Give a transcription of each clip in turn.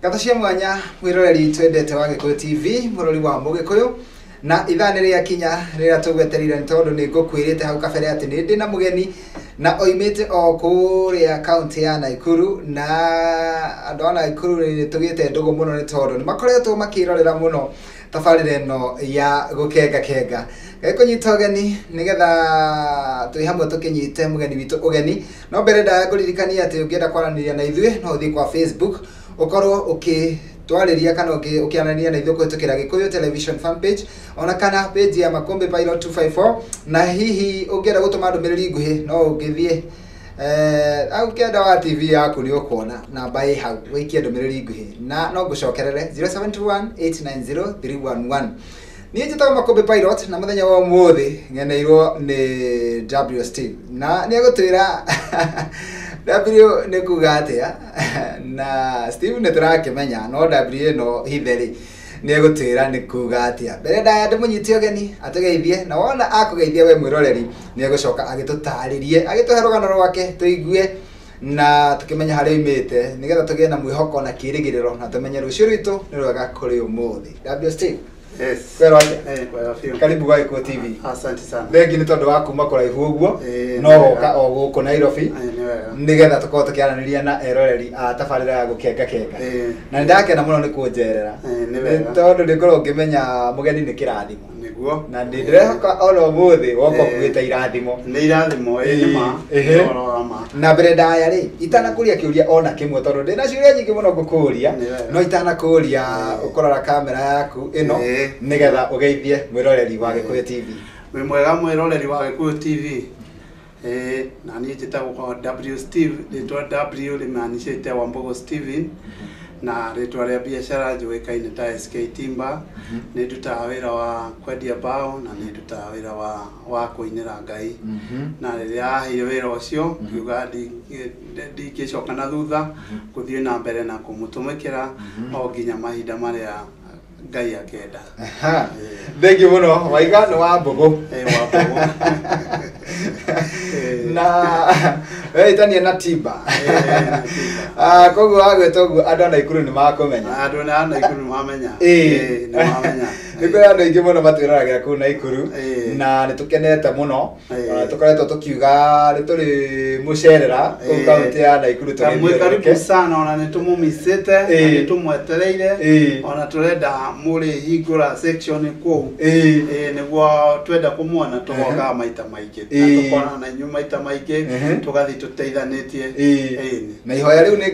Ngatho cia mwanya mwiroreri twendete wa Gikuyu TV murori wa Mugikuyu na ithaa nĩ rĩakinya rĩrĩa tũgweterire nĩ tondũ nĩ ngũkwĩrĩte hau kabere atĩ nĩ ndĩ na mũgeni na oimĩte o kũrĩa kaunti ya Nakuru na andũ a Nakuru nĩ tũgĩte ndũgũ mũno nĩ tondũ nĩ makoretwo makĩrorera mũno tabarĩra ĩno ya gũkenga kenga. Ngĩkũnyita ũgeni nĩgetha twĩ hamwe tũkĩnyite mũgeni witũ ũgeni, no mbere ndaya ngũririkania atĩ ũngĩenda kwaranĩria na ithuĩ no ũthiĩ kwa Facebook ukorwo ukitwarĩria kana ũkĩaranĩria na ithuĩ kũhĩtũkĩra Gikuyu Television fan page ona kana page ya Makombe Pilot 254 na hihi ũngĩenda gũtũma ndũmĩrĩri nguhĩ no ũngĩthiĩ au kĩenda wa TV yaku nĩ ũkuona namba ĩ hau wĩikie ndũmĩrĩri nguhĩ na no ngũcokerere 0721 890 311. Niĩ njĩtagwo Makombe Pilot na mũthenya wa ũmũthĩ ng'eneirwo nĩ W Steve na nĩ egũtwĩra W nĩ kuga atĩa na Steve nĩ tũrakĩmenya no W ĩno hithe rĩ nĩ egũtwĩra nĩ kuga atĩa. Mbere ndaya ndĩmũnyite ũgeni atũgeithie na wona akũgeithia we mwĩroreri nĩ egũcoka agĩtũtarĩrie agĩtũhe rũgano rwake tũigue na tũkĩmenya harĩa oimĩte nĩgetha tũgĩe na mwĩhoko na kĩĩrĩgĩrĩro na tũmenye rũciũ rwitũ nĩ rwega kũrĩ ũmũthĩ. W Steve. Yes. Kwero atĩa? Eh, kwega biũ. Karibu gwa Gikuyu TV. Asante sana. Thengi nĩ tondũ wa kuma kũraihu ũguo no nĩ woka wega. o gũkũ Nairobi Nĩ wega. nĩgetha tũkorwo tũkĩaranĩria na eroreri a tabarĩra ya gũkenga kenga na nĩndakena mũno nĩ kũnjerera Nĩ wega. nĩ tondũ nĩngorwo ngĩmenya mũgeni nĩ kĩrathimo Nĩguo. na nĩ ndĩrehoka ona ũmũthĩ woka ũkuĩte irathimo. Nĩ irathimo ĩ nĩ ma. Ehe. Nĩ ũhoro wa ma. Na mbere ndaya rĩ itanakũria kĩũria ona kĩmwe tondũ ndĩna ciũria nyingĩ mũno ngũkũria Nĩ wega. no itanakũria ũkũrora kamera yaku ĩno nĩgetha ũgeithie mwĩroreri wa Gikuyu TV. Wĩ mwega mwĩroreri wa Gikuyu TV. Na niĩ njĩtagwo W Steve, rĩtwa W rĩmanicĩte Wambogo Steven na rĩtwa rĩa biacara njũĩkaine ta SK Timber. Nĩ ndutaga wĩra wa kwendia mbaũ na nĩ ndutaga wĩra wa kũinĩra Ngai. Na rĩrĩa aheire wĩra ũcio ngiuga ndingĩcoka na thutha gũthiĩ na mbere na kũmũtũmĩkĩra o nginya mahinda marĩa Ngai akenda. Aha. Thengi mũno waiga nĩ wa Mbũgũ. Wa Mbũgũ. Na weitania na Timba. Na Timba. Koguo wagwĩta ũguo andũ a Nakuru nĩ makũmenya. Andũ a Nakuru nĩ mamenya. Nĩ mamenya. Nĩ kũrĩ andũ aingĩ mũno matwĩroragĩra kũu Nakuru na nĩ tũkenete mũno. Ona tũkoretwo tũkiuga nĩ tũrĩ mũcerera kũu kaunti ya Nakuru Mwĩ karibu tũgĩthiũrũrũke. sana ona nĩ tũmũmicĩte na nĩ tũmwetereire ona tũrenda mũrĩhingũra section kũu nĩguo twenda kũmuona tũgokaga maita maingĩ na tũkonana na inyuĩ maita maingĩ tũgathiĩ tũteithanĩtie. Na ihoya rĩu nĩ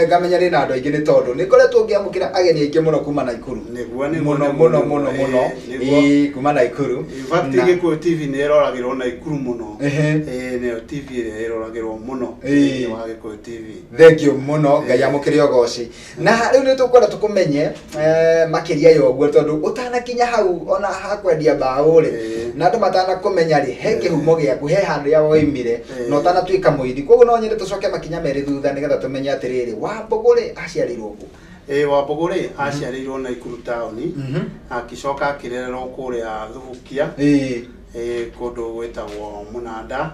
ngamenya rĩna andũ aingĩ nĩ tondũ nĩ ngoretwo ngĩamũkĩra ageni aingĩ mũno kuma Nakuru. Nĩguo nĩguo Mũno nĩguo, mũno nĩguo. mũno mũno. Nĩguo. Kuma Nakuru. In fact Gikuyu TV nĩ ĩroragĩrwo Nakuru mũno. Nĩyo TV ĩrĩa ĩroragĩrwo mũno thĩinĩ wa Gikuyu TV. Thank you mũno Ngai amũkĩre ũgoci. Na rĩu nĩ tũkwenda tũkũmenye makĩria ya ũguo tondũ ũtanakinya hau ona hakwendia mbaũ rĩ na andũ matanakũmenya rĩ he kĩhumo gĩaku he handũ ya woimire na ũtanatuĩka mũini koguo no nyende tũcoke makinya merĩ thutha nĩgetha tũmenye atĩrĩrĩ Wambũgũ rĩ aciarĩirwo kũ? Wambũgũ rĩ aciarĩirwo Nakuru taũni akĩcoka akĩrererwo kũrĩa Thubukia kũndũ gwĩtagwo Mũnanda.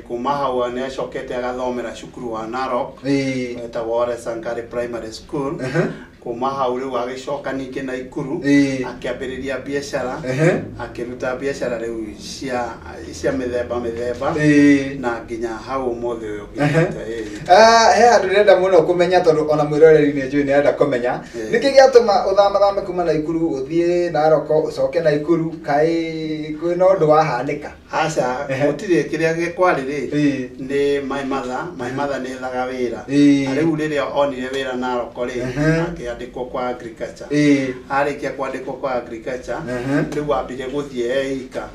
Kuma hau nĩ acokete agathomera cukuru wa Narok wetagwo Ole Sankari Primary School. Kuma hau rĩu agĩcoka ningĩ Nakuru akĩambĩrĩria biacara akĩruta biacara rĩu cia mĩthemba mĩthemba na nginya hau ũmũthĩ ũyũ nginyĩte. He handũ ndĩrenda mũno kũmenya tondũ ona mwĩroreri nĩ njũĩ nĩ arenda kũmenya nĩkĩ gĩatũma ũthamathame kuma Nakuru ũthiĩ Narok ũcoke Nakuru kaĩ kwĩna ũndũ wahanĩka? Aca gũtirĩ kĩrĩa gĩkwarĩ rĩ nĩ my mother nĩ ethaga wĩra na rĩu rĩrĩa onire wĩra Narok rĩ akĩandĩkwo kwa agriculture. Arĩkia kwandĩkwo kwa agriculture rĩu ambire gũthiĩ eika.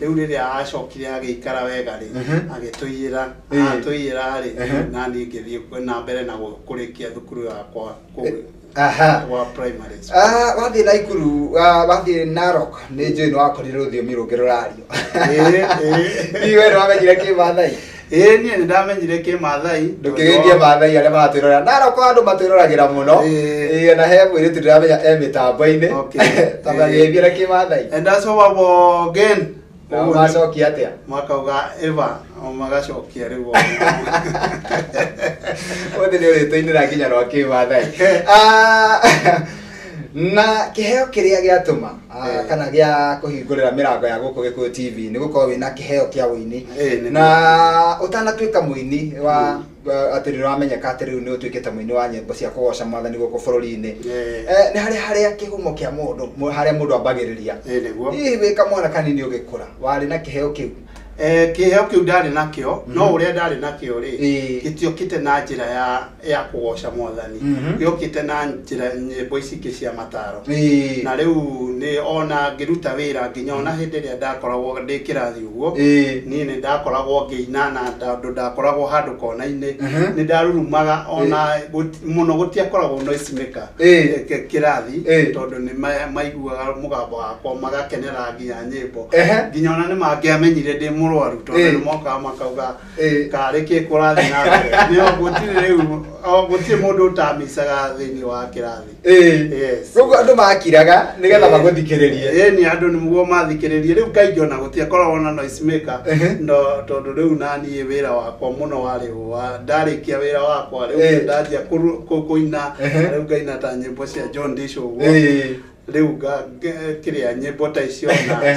Rĩu rĩrĩa acokire agĩikara wega rĩ agĩtũiyĩra atũiyĩra rĩ na niĩ ngĩthiĩ na mbere na kũrĩkia thukuru yakwa kũu wa primary school. Wathiĩ Nakuru wathiĩ Narok nĩ njũĩ nĩ wakorire rũthiomi rũngĩ rũrario. Hihi we nĩ wamenyire kĩmathai? Niĩ nĩ ndamenyire kĩmathai. Ndũkĩgeithie Mathai arĩa maratwĩrorera Narok andũ matwĩroragĩra mũno. Na he mũirĩtu ndĩramenya e mĩtambo-inĩ. Tamageithie na kĩmathai. Endasoba bogen. Na macokia atia? Makauga eva magacokia rĩu. Othe nĩ ũrĩtũinĩra nginya rwa kĩmathai. Na kĩheo kĩrĩa gĩatũma kana gĩa kũhingũrĩra mĩrango ya gũkũ Gĩkũyũ TV nĩ gũkorwo wĩna kĩheo kĩa ũini. Na ũtanatuĩka mũini wa atĩ nĩ ũramenyeka atĩ rĩu nĩ ũtuĩkĩte mũini wa nyĩmbo cia kũgoca mwathani gũkũ bũrũri-inĩ. Nĩ harĩ harĩa kĩhumo kĩa mũndũ, harĩa mũndũ ambagĩrĩria. Hihi wĩ kamwana kanini ũgĩkũra warĩ na kĩheo kĩu? Kĩheo kĩu ndarĩ nakĩo, no ũrĩa ndarĩ nakĩo rĩ, gĩtiokĩte na njĩra ya kũgoca mwathani, gĩokĩte na njĩra nyĩmbo ici ingĩ cia mataro. Na rĩu nĩ ona ngĩruta wĩra nginya ona hĩndĩ ĩrĩa ndakoragwo ndĩ kĩrathi ũguo, niĩ nĩ ndakoragwo ngĩina na ndũ ndakoragwo handũ kona-inĩ, nĩ ndarurumaga ona mũno gũtiakoragwo noise maker kĩrathi, tondũ nĩ maiguaga mũgambo wakwa magakenera nginya nyĩmbo, nginya ona nĩ mangĩamenyire ndĩ mũrwaru tondũ nĩ mokaga makauga karĩ kĩ kũrathiĩ na mbere. Nĩ gũtirĩ rĩu gũtirĩ mũndũ ũtamicaga thĩinĩ wa kĩrathi. Yes. Koguo andũ makiraga nĩgetha magũthikĩrĩrie. Nĩ andũ nĩguo mathikĩrĩrie. Rĩu kaingĩ ona gũtiakoragwo na noise maker, no tondũ rĩu na niĩ wĩra wakwa mũno warĩ wa ndarĩkia wĩra wakwa rĩu ndanjia kũina, rĩu ngaina ta nyĩmbo cia John Disho ũguo. Rĩu kĩrĩa nyĩmbo ta icio na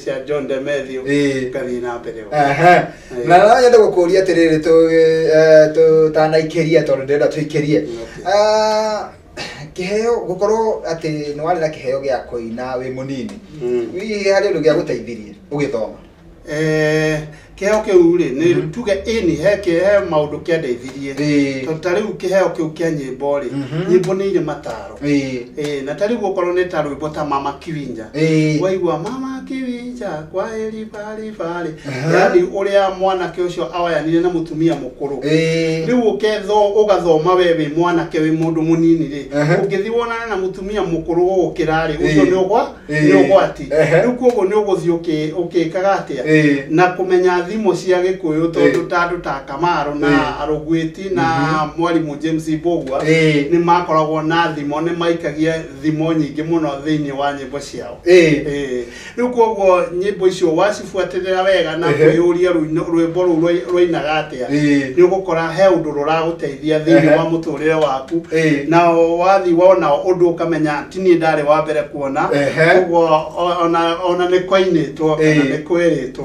cia John Demetrio ngathiĩ na mbere. Na no nyende gũkũria atĩrĩrĩ tũtanaikĩria tondũ ndĩrenda tũikĩrie. Kĩheo gũkorwo atĩ nĩ warĩ na kĩheo gĩa kũina wĩ mũnini, hihi harĩ ũndũ gĩagũteithirie ũgĩthoma? Kĩheo kĩu rĩ, nĩ tuge ĩni he maũndũ kĩandeithirie. Tondũ ta rĩu kĩheo kĩu kĩa nyĩmbo rĩ, nyĩmbo nĩ irĩ mataro. Na ta rĩu gũkorwo nĩ ta rwĩmbo ta Mama Kiwinja. Waigua Mama Kiwinja kwa heri bari bari. Yaani ũrĩa mwanake ũcio awayanire na mũtumia mũkũrũ. Rĩu ũketho ũgathoma we wĩ mwanake wĩ mũndũ mũnini rĩ, ũngĩthiĩ wonane na mũtumia mũkũrũ gũgũkĩra rĩ, ũcio nĩ ũgwati. Rĩu koguo nĩ ũgũthiĩ ũkĩkaga atĩa? Na kũmenya thimo cia Gĩkũyũ tondũ ta andũ ta Kamaro na Arũgwĩti na mwarimũ James Mbũgua nĩ makoragwo na thimo, nĩ maikagia thimo nyingĩ mũno thĩinĩ wa nyĩmbo ciao. Rĩu koguo nyĩmbo icio wacibuatĩrĩra wega na kwĩyũria rwĩmbo rũu rwainaga atĩa, nĩ ũgũkora he ũndũ rũragũteithia thĩinĩ wa mũtũrĩre waku, na wathiĩ wona ũndũ ũkamenya ti niĩ ndarĩ wa mbere kuona, koguo ona nĩ kwainĩtwo kana nĩ kwĩrĩtwo,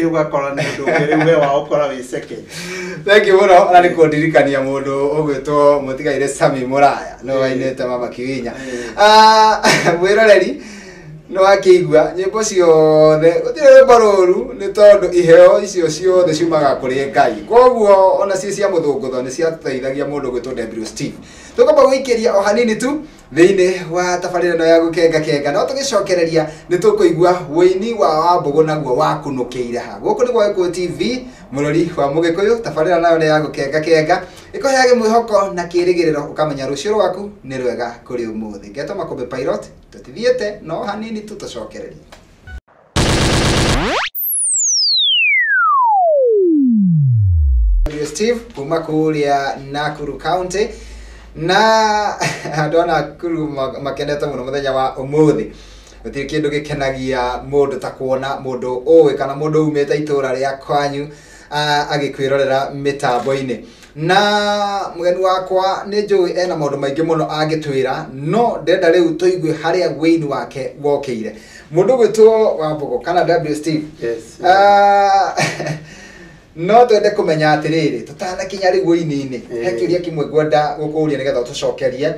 ũgakora nĩ ũndũ ũngĩ rĩu we waũkora wĩ second. Thank you mũno na nĩ kũndirikania mũndũ ũgwĩtwo mũtigaire Sami Mũraya nĩ wainĩte Mama Kiwinya. Mwĩroreri nĩ wakĩigua nyĩmbo ciothe gũtirĩ rwĩmbo rũru nĩ tondũ iheo icio ciothe ciumaga kũrĩ Ngai, koguo ona cio cia mũthũngũtho nĩ ciateithagia mũndũ gwĩtwo W Steve. Tũkwamba gũikĩria o hanini tu thĩinĩ wa tabarĩra ĩno ya gũkenga kenga, no tũgĩcokereria nĩ tũkũigua wũini wa Wambũgũ naguo wakunũkĩire ha. Gũkũ nĩ gwa Gĩkũyũ TV, mũrori wa Mũgĩkũyũ, tabarĩra nayo nĩ ya gũkenga kenga ĩkũheage mwĩhoko na kĩrĩgĩrĩro ũkamenya rũciũ rwaku nĩ rwega kũrĩ ũmũthĩ. Ngetwo Makũmbĩ Pilot, tũtithiĩte no hanini tu tũcokererie. Steve kuma kũrĩa Nakuru County, na andũ a Nakuru makenete mũno mũthenya wa ũmũthĩ. Gũtirĩ kĩndũ gĩkenagia mũndũ ta kuona mũndũ ũĩ kana mũndũ umĩte itũra rĩa kwanyu agĩkwĩrorera mĩtambo-inĩ. Na mũgeni wakwa nĩ njũĩ ena maũndũ maingĩ mũno angĩtwĩra, no ndĩrenda rĩu tũigue harĩa wĩini wake wokĩire. Mũndũ ũgwĩtwo Wambũgũ kana W Steve. Yes. No twende kũmenya atĩrĩrĩ, tũtanakinya rĩu ũini-inĩ, he kĩũria kĩmwe ngwenda gũkũũria nĩgetha ũtũcokerie.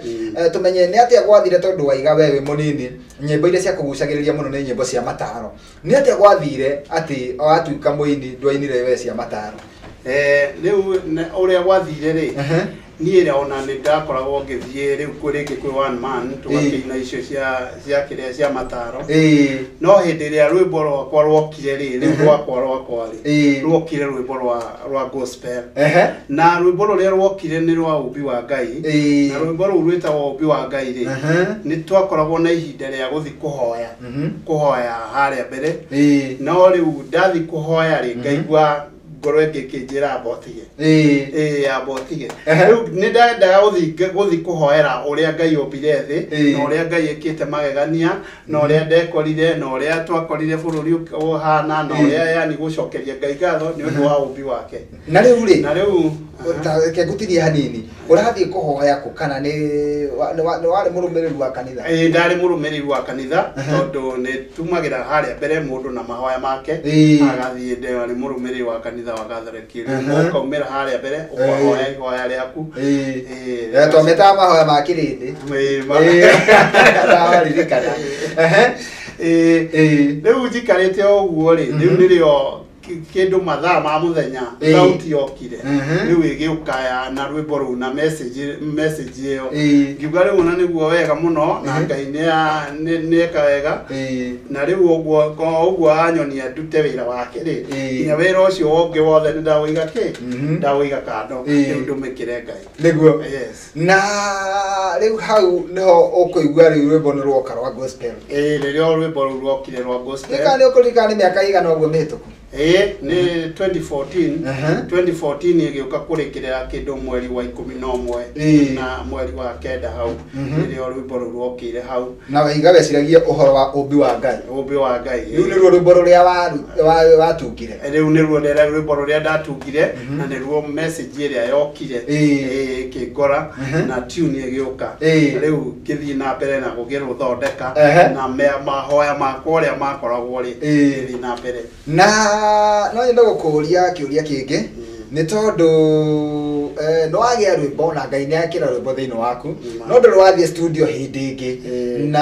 Tũmenye nĩ atĩa gwathire, tondũ waiga we wĩ mũnini nyĩmbo iria ciakũgucagĩrĩria mũno nĩ nyĩmbo cia mataro. Nĩ atĩa gwathire atĩ watuĩka mũini ndwainire we cia mataro? Rĩu ũrĩa gwathire rĩ, niĩ ona nĩ ndakoragwo ngĩthiĩ rĩu rĩngĩ kwĩ one man tũgakĩina icio cia kĩrĩa cia mataro. No hĩndĩ ĩrĩa rwĩmbo rwakwa rwokire rĩ, rĩu rwakwa rĩ, rwokire rwĩmbo rwa gospel. Na rwĩmbo rũrĩa rwokire nĩ rwa ũmbi wa Ngai. Na rwĩmbo rũu rwĩtagwo ũmbi wa Ngai rĩ, nĩ twakoragwo na ihinda rĩa gũthiĩ kũhoya, kũhoya harĩa mbere. No rĩu ndathiĩ kũhoya rĩ, ngaigua Ngoro ĩngĩ ĩkĩnjĩra ambotige. Ĩĩ, ambotige. Rĩu nĩ ndendaga gũthiĩ kũhoera ũrĩa Ngai ombire thĩ, na ũrĩa Ngai ĩkĩte magegania, na ũrĩa ndekorire, na ũrĩa twakorire bũrũri ũhana, na ũrĩa yani gũcokeria Ngai ngatho nĩ ũndũ wa ũmbi wake. Na rĩu rĩ, Na rĩu reke ngũtinie hanini, ũrathiĩ kũhoya kũ, kana nĩ warĩ mũrũmĩrĩri wa kanitha? Ĩĩ, ndarĩ mũrũmĩrĩri wa kanitha, tondũ nĩ tumagĩra harĩa mbere mũndũ na mahoya make, agathiĩ. Ndarĩ mũrũmĩrĩri wa kanitha wa Gathoreki. Rĩu ũkaumĩra harĩa mbere ũkahoya ihoya rĩaku. Ĩĩ. Twametaga mahoya ma kĩrĩndĩ. Ndawaririkana. Ĩĩ, rĩu njikarĩte o ũguo rĩ, rĩu nĩrĩo kĩndũ mathaa ma mũthenya thauti yokire, rĩu ĩgĩũka na rwĩmbo rũu na message ĩyo. Ngiuga rĩu ona nĩguo wega mũno, na Ngai nĩ eka wega. Na rĩu ũguo anyonia ndute wĩra wake rĩ, nginya wĩra ũcio ũngĩ wothe nĩ ndawĩiga kĩ, ndawĩiga kando, rĩu ndũmĩkĩre Ngai. Nĩguo. Yes. Na rĩu hau nĩho ũkũigua rĩu rwĩmbo nĩ rwoka rwa gospel. Ĩĩ, rĩrĩa rwĩmbo rũu rwokire rwa gospel. Nĩka nĩ ũkũririkana nĩ mĩaka ĩigana ũguo mĩhĩtũku? Ĩĩ, nĩ 2014. 2014 ĩgĩũka kũrĩkĩrĩra kĩndũ mweri wa 11 na mweri wa 9 hau, rĩrĩa rwĩmbo rũu rwokire hau. Na waiga weciragia ũhoro wa ũmbi wa Ngai. Ũmbi wa Ngai. Rĩu nĩruo rwĩmbo rũrĩa watungire. Rĩu nĩruo rwĩmbo rũrĩa ndatungire, na nĩruo message ĩrĩa yokire ĩkĩngora, na tune ĩgĩũka. Rĩu ngĩthiĩ na mbere na gũkĩrũthondeka, na mahoya makwa ũrĩa makoragwo rĩ, ngĩthiĩ na mbere. Na no nyende gũkũria kĩũria kĩngĩ, nĩ tondũ nĩ wagĩa rwĩmbo na Ngai nĩ akĩra rwĩmbo thĩinĩ waku, no ndũrĩ wathiĩ studio hĩndĩ ĩngĩ, na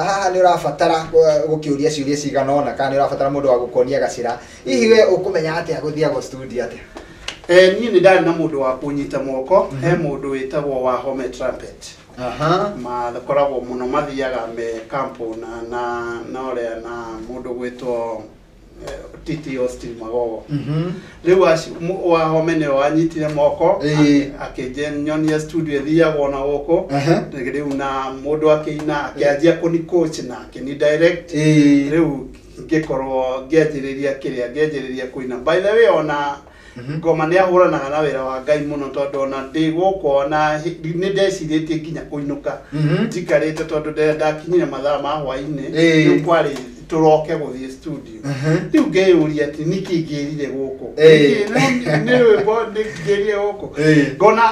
haha nĩ ũrabatara gũkĩũria ciũria cigana ũna, kana nĩ ũrabatara mũndũ wa gũkuonia gacĩra. Hihi we ũkũmenya atĩa gũthiagwo studio atĩa? Niĩ nĩ ndarĩ na mũndũ wa kũnyita moko. He mũndũ wĩtagwo wa Home Trumpet. Makoragwo mũno mathiaga me kampo na ũrĩa na mũndũ gwĩtwo Titi Austin Magogo. Rĩu wa Home nĩwe wanyitire moko, akĩnyonia studio ĩthiagwo na gũkũ. Rĩu na mũndũ akĩina, akĩanjia kũni coach na akĩni direct. Rĩu ngĩkorwo ngĩanjĩrĩria kĩrĩa, ngĩanjĩrĩria kũina. By the way, ona ngoma nĩ ahũranaga na wĩra wa Ngai mũno, tondũ ona ndĩ gũkũ ona nĩ ndecirĩtie nginya kũinũka njikarĩte, tondũ ndakinyire mathaa ma hwainĩ, rĩu kwarĩ tũroke gũthiĩ studio. Rĩu ngeyũria atĩ nĩkĩ ngĩrire gũkũ, nĩ rwĩmbo ngĩrire gũkũ, ngona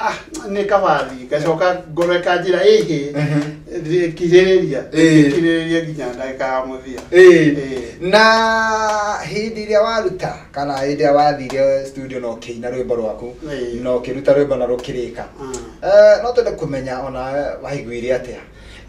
nĩ kabathi, ngacoka ngoro ĩkanjĩra ĩhĩ, kirĩrĩria, kirĩrĩria nginya ndagĩka ya mũthia. Na hĩndĩ ĩrĩa waruta, kana hĩndĩ ĩrĩa wathire studio na ũkĩina rwĩmbo rwaku, na ũkĩruta rwĩmbo na rũkĩrĩka, no twende kũmenya ona waiguire atĩa?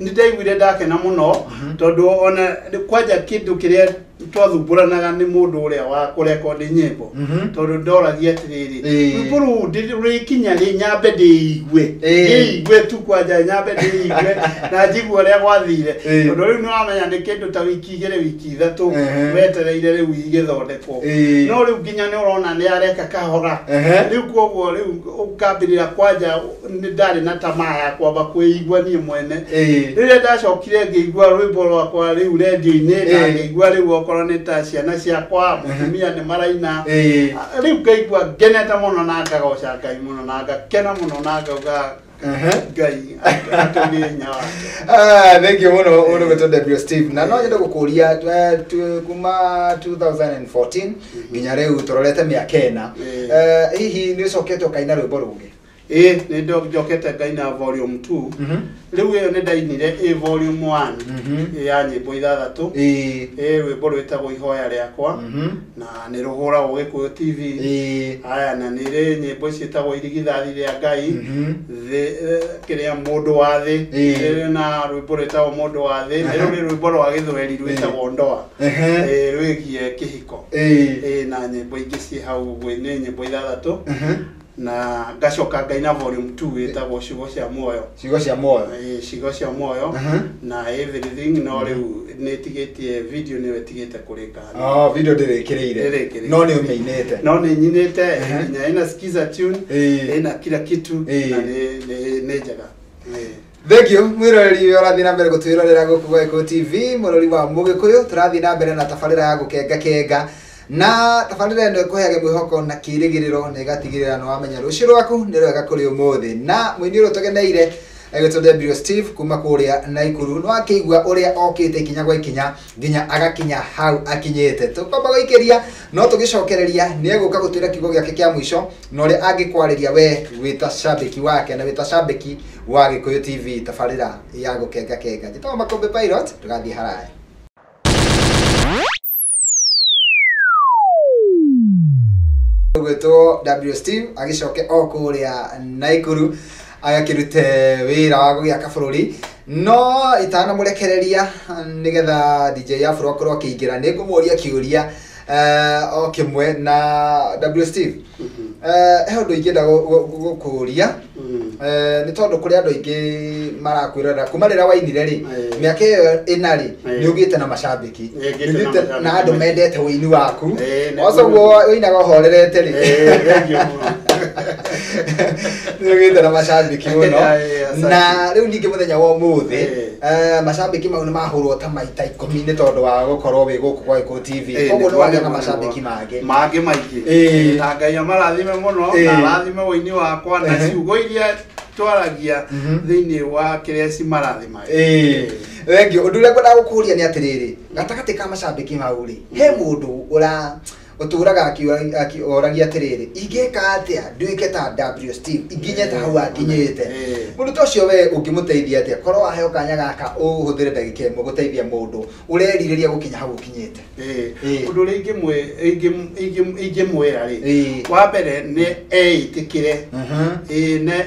Nĩ ndaiguire ndakena mũno, tondũ ona kwanja kĩndũ kĩrĩa twathumbũranaga nĩ mũndũ ũrĩa wa kũrekondi nyĩmbo, tondũ ndoragia atĩrĩrĩ, rwĩmbo rũu rwĩkinya rĩ nyambe ndĩigue, ndĩigue tu kwanja, nyambe ndĩigue na njigue ũrĩa gwathire, tondũ rĩu nĩwamenya nĩ kĩndũ ta wiki 2, wiki 3 wetereire rĩu igĩthondekwo. No rĩu nginya nĩ ũrona nĩ areka kahora. Rĩu koguo rĩu ũkambĩrĩra kwanja nĩ ndarĩ na tamaa ya kwamba kwĩigua niĩ mwene. Rĩrĩa ndacokire ngĩigua rwĩmbo rwakwa rĩu rendio-inĩ, na ngĩigua rĩu okorwo nĩ ta ciana ciakwa, mũtumia nĩ maraina, rĩu ngaigua ngenete mũno, na ngagoca Ngai mũno, na ngakena mũno, na ngauga Ngai atũrie hinya wake. Thank you mũno mũndũ gwĩtwo W Steve. Na no nyende gũkũria, kuma 2014 nginya rĩu tũrorete mĩaka 4, hihi nĩ ũcokete ũkaina rwĩmbo rũngĩ? Ĩĩ, nĩ njokete ngaina volume 2. Rĩu ĩyo nĩ ndainire ĩ volume 1 ya nyĩmbo 6. Ĩ rwĩmbo rwĩtagwo Ihoya Rĩakwa, na nĩ rũhũragwo Gĩkũyũ TV. Aya, na nĩ rĩ nyĩmbo ciĩtagwo Irigithathi Rĩa Ngai, thĩ kĩrĩa Mũndũ wa Thĩ, rĩrĩ na rwĩmbo rwĩtagwo Mũndũ wa Thĩ, nĩ rũrĩ rwĩmbo rwa Gĩthweri rwĩtagwo Ndoa, rwĩgiĩ kĩhiko. Na nyĩmbo ingĩ ciĩ hau ũguo, nĩ nyĩmbo 6. Na ngacoka ngaina volume 2 ĩtagwo Ciugo cia Muoyo. Ciugo cia Muoyo. Ciugo cia Muoyo na everything, no rĩu nĩ ĩtigĩtie video, nĩyo ĩtigĩte kũrĩka. Oh, video ndĩrĩkĩrĩire? Ndĩrĩkĩrĩire. No nĩ ũmĩinĩte? No nĩ nyinĩte, nginya ĩna skiza tune, ĩna kila kitu, na nĩ njega. Thank you mwiroreri ũrĩa ũrathiĩ na mbere gũtwĩrorera gũkũ gwa Gĩkũyũ TV, mũrori wa Mũgĩkũyũ. Tũrathiĩ na mbere na tabarĩra ya gũkenga kenga. Na tabarĩra ĩno ĩkũheage mwĩhoko na kĩĩrĩgĩrĩro na ĩgatigĩrĩra nĩ wamenya rũciũ rwaku nĩ rwega kũrĩ ũmũthĩ. Na mũini ũrĩa ũtũgeneire agĩtwo W Steve kuma kũrĩa Naikuru no akĩigua ũrĩa okĩte ikinya gwa ikinya nginya agakinya hau akinyĩte. Tũkwamba gũikĩria no tũgĩcokereria nĩ egũka gũtwĩra kiugo gĩake kĩa mũico na ũrĩa angĩkwarĩria we wĩta shabiki wake na wĩta shabiki wa Gĩkũyũ TV tabarĩra ya gũkenga kenga. Njĩtagwo Makũmbĩ Pilot, tũgathiĩ haraya. Gwĩtwo W Steve agĩcoke o kũrĩa Naikuru agakĩrute wĩra wa gũgĩaka bũrũri no itanamũrekereria nĩgetha DJ Afro akorwo akĩingĩra nĩ ngũmũria kĩũria o kĩmwe na W Steve. He ũndũ ingĩenda gũkũria nĩ tondũ kũrĩ andũ aingĩ marakwĩrorera kuma rĩrĩa wainire rĩ mĩaka ĩyo ĩna rĩ nĩ ũgĩte na macambĩki nĩ na andũ mendete ũini waku oco guo ũinaga ũhorerete rĩ nĩ ũgĩte na macambĩki mũno na rĩu ningĩ mũthenya wa ũmũthĩ macambĩki mau nĩ mahũrwo ta maita 10 nĩ tondũ wa gũkorwo wĩ gũkũ kwa Gĩkũyũ TV koguo nĩ wagĩa na macambĩki mangĩ maingĩ na Ngai amarathime mũno na arathime ũini wakwa na ciugo iria twaragia thĩinĩ wa kĩrĩa cimarathima. Thengiũ. Ũndũ ũrĩa ngwendaga gũkũria nĩ atĩrĩrĩ gatagatĩ ka macambĩki mau rĩ he mũndũ ũra ũtũraga akĩoragia atĩrĩrĩ ingĩka atĩa nduĩke ta W Steve nginye ta hau akinyĩte mũndũ ta ũcio we ũngĩmũteithia atĩa korwo waheo kanya gaka ũhũthĩre ndagĩka ĩmwe gũteithia mũndũ ũrerirĩria gũkinya hau ũkinyĩte? Ũndũ ũrĩa ingĩmwĩra rĩ wa mbere nĩ eĩtĩkĩre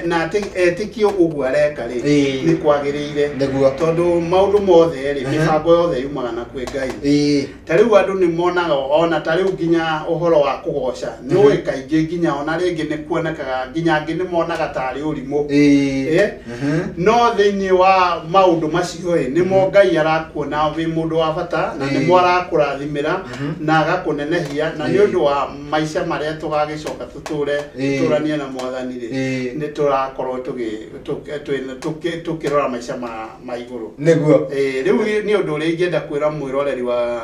na etĩkie ũguo areka rĩ nĩ kwagĩrĩire tondũ maũndũ mothe rĩ mĩbango yothe yumaga na kwĩ Ngai. Ta rĩu andũ nĩ monaga ona ta rĩu nginya ũhoro wa kũgoca nĩ ũĩ kaingĩ nginya ona rĩngĩ nĩ kuonekaga nginya angĩ nĩ monaga tarĩ ũrimũ no thĩinĩ wa maũndũ macio ĩ nĩmo Ngai arakuona wĩ mũndũ wa bata na nĩmo arakũrathimĩra na agakũnenehia na nĩ ũndũ wa maica marĩa tũgagĩcoka tũtũre tũtũranie na mwathani rĩ nĩ tũrakorwo tũkĩrora maica ma igũrũ nĩguo. Rĩu nĩ ũndũ ũrĩa ingĩenda kwĩra mwĩroreri wa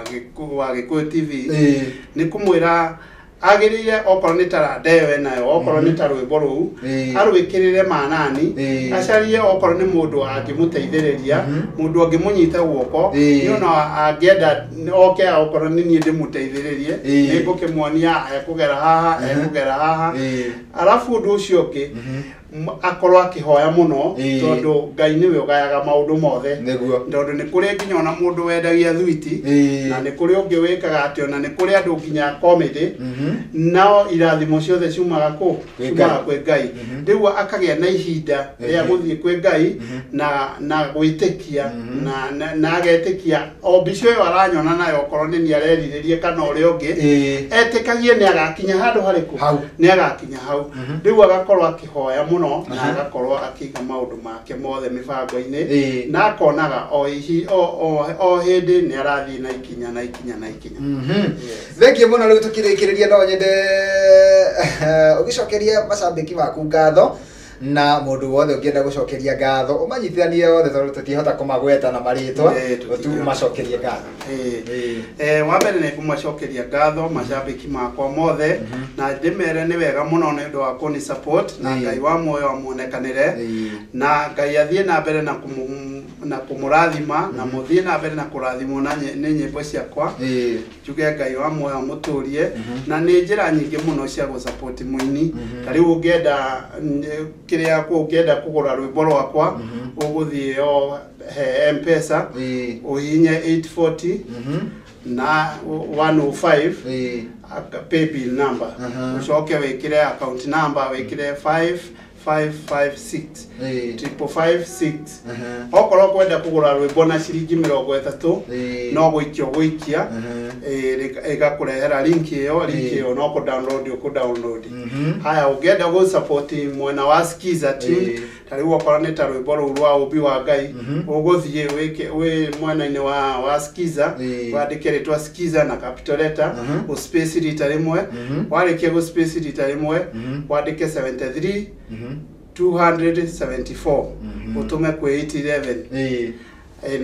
Gĩkũyũ TV nĩ kũmwĩra agĩrĩire okorwo nĩ taranda ĩyo enayo okorwo nĩ ta rwĩmbo rũu arwĩkĩrĩre manani acarie okorwo nĩ mũndũ angĩmũteithĩrĩria mũndũ angĩmũnyita guoko nĩ ona angĩenda oke okorwo nĩ niĩ ndĩmũteithĩrĩrie nĩ ngũkĩmuonia ekũgera haha ekũgera haha arabu ũndũ ũcio ũngĩ akorwo akĩhoya mũno tondũ Ngai nĩwe ũgayaga maũndũ mothe tondũ nĩ kũrĩ nginya ona mũndũ wendagia thwiti na nĩ kũrĩ ũngĩ wĩkaga atĩ ona nĩ kũrĩ andũ nginya comedy nao irathimo ciothe ciumaga kũ ciumaga kwĩ Ngai rĩu akagĩa na ihinda rĩa gũthiĩ kwĩ Ngai na gwĩtĩkia na agetĩkia o mbica ĩyo aranyona nayo okorwo nĩ niĩ arerirĩria kana ũrĩa ũngĩ etĩkagie nĩ agakinya handũ harĩkũ nĩ agakinya hau rĩu agakorwo akĩhoya mũno na agakorwo akĩiga maũndũ make mothe mĩbango-inĩ na akonaga o hĩndĩ nĩ arathiĩ na ikinya na ikinya na ikinya. Thengiũ mũno. Rĩu tũkĩrĩkĩrĩria no nyende ũgĩcokeria macambĩki maku ngatho na mũndũ wothe ũngĩenda gũcokeria ngatho ũmanyitithanie othe tondũ tũtingĩhota kũmagweta na marĩtwa ũmacokerie ngatho. Wa mbere nĩ kũmacokeria ngatho macambĩki makwa mothe na ndĩmere nĩ wega mũno nĩ ũndũ wa kũni support na Ngai wa muoyo amuonekanĩre na Ngai athiĩ na mbere na kũmũrathima na mũthiĩ na mbere na kũrathimwo na nĩ nyĩmbo ciakwa njuge Ngai wa muoyo amũtũrie na nĩ njĩra nyingĩ mũno cia gũsupport mũini ta rĩu ũngĩenda kĩrĩa ũngĩenda kũgũra rwĩmbo rwakwa ũgũthiĩ o he M-Pesa ũhihinye 840 na 105 paybill number ucoke wikire account number wikire 5556 556 okorwo kwenda kugura rwimbo na ciringi 30 no guikio guikia igakũrehera link iyo no ku download uku download haya ũngĩenda gũ support mwena wa Skiza team ta rĩu okorwo nĩ ta rwĩmbo rũu rwa ũmbi wa Ngai ũgũthiĩ wĩke wĩ mwena-inĩ wa Skiza wandĩke rĩtwa Skiza na capital letter ũ space rita rĩmwe warĩkia gũ space rita rĩmwe wandĩke 73 274 utume kwĩ 811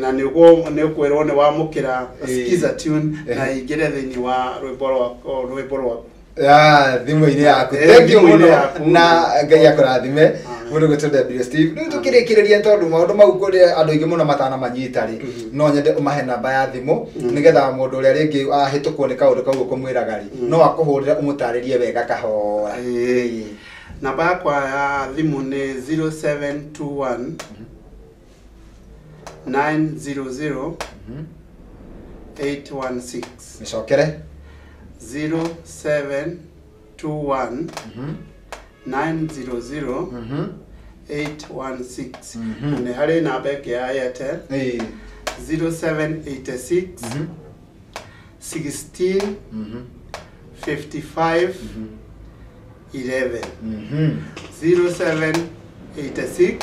Na nĩ ũkwĩrwo nĩ wamũkĩra Skiza tune na ingĩre thĩinĩ wa rwĩmbo rwaku thimũ-inĩ yaku. Thank you mũno na Ngai akũrathime mũndũ gwĩtwo W Steve. Rĩu tũkĩrĩkĩrĩria tondũ maũndũ mau kũrĩ andũ aingĩ mũno matanamanyita rĩ, no nyende ũmahe namba ya thimũ nĩgetha mũndũ ũrĩa rĩngĩ ahĩtũkwo nĩ kaũndũ kau ũkũmwĩraga rĩ, no akũhũrĩre ũmũtarĩrie wega kahora. Namba yakwa ya thimũ nĩ 0721 900 816. Mĩcokere. 0721 900 816. Nĩ harĩ namba ĩngĩ ya Airtel 0786 16 55 11. 0786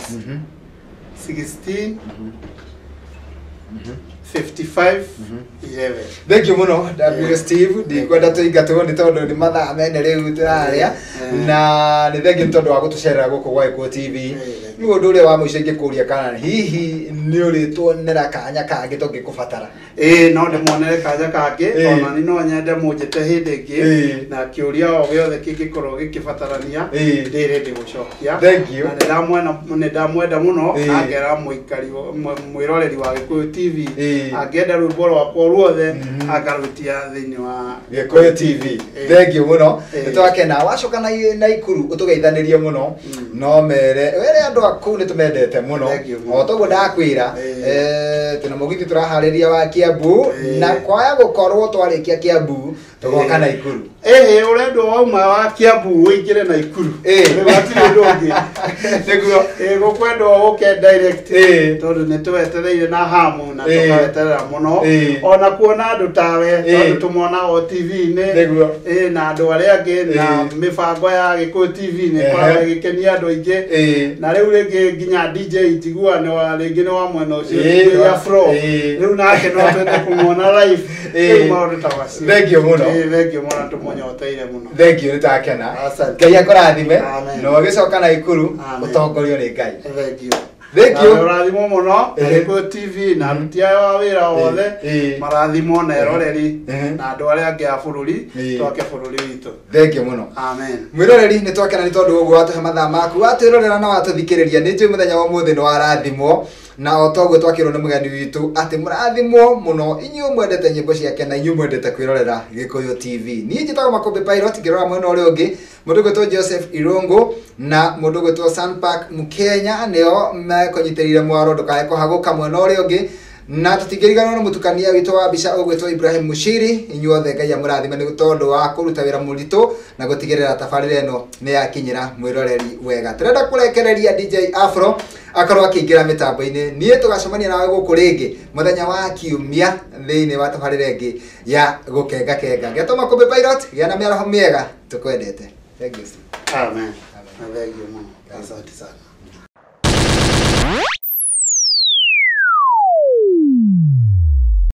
16 55 11. Thank you mũno W Steve, ndikwenda tũingatwo nĩ tondũ nĩ mathaa mene rĩu tũrarĩa, na nĩ thank you nĩ tondũ wa gũtũcerera gũkũ gwa Gĩkũyũ TV. Nĩ ũndũ ũrĩa wa mũico ingĩkũria kana hihi nĩ ũrĩtuonera kanya kangĩ tũngĩkũbatara? Ĩĩ, no ndĩmuonere kanya kangĩ, ona ni no nyende mũnjĩte hĩndĩ ĩngĩ na kĩũria o gĩothe kĩngĩkorwo gĩkĩbatarania ndĩrĩ ndĩgũcokia. Thank you. Na nĩ ndamwenda mũno na ngera mũikari mwĩroreri wa Gĩkũyũ TV angĩenda rwĩmbo rwakwa ruothe akarwĩtia thĩinĩ wa Gĩkũyũ TV. Thank you mũno, nĩ twakena. Wacoka Naikuru ũtũgeithanĩrie mũno, no mere were andũ a kũu nĩ tũmendete mũno o toguo ndakwĩra. Twĩna mũgithi tũraharĩria wa Kiambu, na kwaya gũkorwo twarĩkia Kiambu tũgoka Naikuru. Ũrendwo wauma wa Kiambu ũingĩre Naikuru, hatirĩ ũndũ ũngĩ. Nĩguo gũkwendwo ũke direct tondũ nĩ tũwetereire na hamu na tũkaweterera mũno ona kuona andũ tawe tondũ tũmona o TV-inĩ na andũ arĩa angĩ na mĩbango ya Gĩkũyũ TV nĩ ĩkoragwo ĩgĩkenia andũ aingĩ, na rĩu rĩngĩ nginya DJ njigua rĩngĩ nĩ wa mwena ũcio DJ Afro, rĩu nake no twende kũmuona live. Rĩu maũndũ ta macio. Thank you mũno. Thank you mũno, tũmũnyoteire mũno. Thank you, nĩ twakena. Ngai akũrathime na ũgĩcoka Naikuru ũtongorio nĩ Ngai. Thank you. Thank you. Ũrathimwo mũno Gĩkũyũ TV na aruti ayo a wĩra othe marathimwo na eroreri na andũ arĩa angĩ a bũrũri, twake bũrũri witũ. Thank you mũno. Amen. Mwĩroreri nĩ twakena nĩ tondũ ũguo watũhe mathaa maku, watwĩrorera na watũthikĩrĩria. Nĩ njũĩ mũthenya wa ũmũthĩ nĩ warathimwo, na o toguo twakĩrwo nĩ mũgeni witũ atĩ mũrathimwo mũno inyuĩ mwendete nyĩmbo ciake na inyuĩ mwendete kwĩrorera Gĩkũyũ TV. Niĩ njĩtagwo Makũmbĩ Pilot, ngĩrora mwena ũrĩa ũngĩ mũndũ gwĩtwo Joseph Irungu na mũndũ gwĩtwo Sunpark Mkenya nĩo mekũnyitĩrĩire mwaro ndũkae kũhagũka mwena ũrĩa ũngĩ, na tũtingĩriganĩrwo nĩ mũtukania witũ wa mbica ũgwĩtwo Ibrahim Mushiri. Inyuothe Ngai amũrathime nĩ tondũ wa kũruta wĩra mũritũ na gũtigĩrĩra tabarĩra ĩno nĩ yakinyĩra mwĩroreri wega. Tũrenda kũrekereria DJ Afro akorwo akĩingĩra mĩtambo-inĩ. Niĩ tũgacemania nawe gũkũ rĩngĩ mũthenya wa Kiumia thĩinĩ wa tabarĩra ĩngĩ ya Gũkengakenga. Ngetwo Makũmbĩ Pilot, gĩa na mĩaraho mĩega, tũkwendete. Thank you. Amen. Thank you mũno. Asante sana.